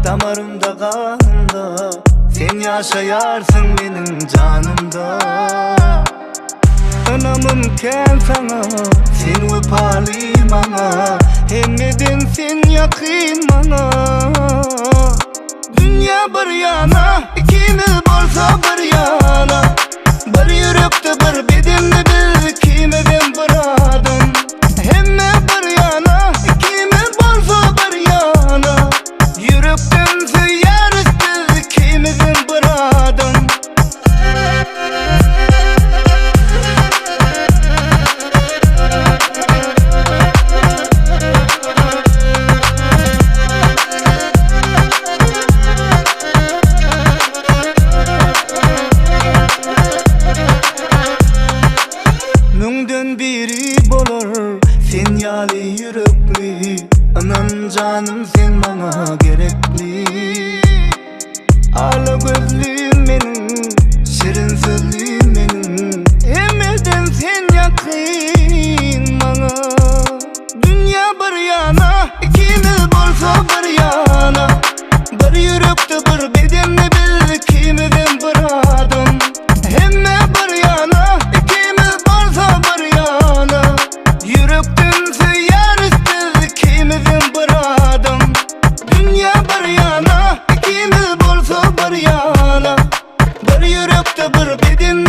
Damarymda ganymda Sen ýaşaýarsyň meniň janymda Ynamym kän saňa Sen wepaly maňa Hemmeden sen ýakyn maňa Dünýä bir ýana Ikimiz bolsa bir ýana Bir ýürekde bir bedende biz ikimizem bir adam Hemme bir ýana Ikimiz bolsa bir ýana Ýürekden söýýäris biz ikimizem bir adam. Müňden biri bolar sen ýaly ýürekli Ynan janym sen maňa gerekli Ala gözlim meniň, şirin sözlim meniň Hemmeden sen ýakyn maňa Dünýä bir ýana, ikimiz bolsa bir ýana Bir ýürekde bir bedende biz ikimizem bir adam Hemme bir ýana, ikimiz bolsa bir ýana Ýürekden söýýäris biz ikimizem bir adam Dünýä bir ýana, ikimiz bolsa bir ýana Bir ýürekde bir bedende.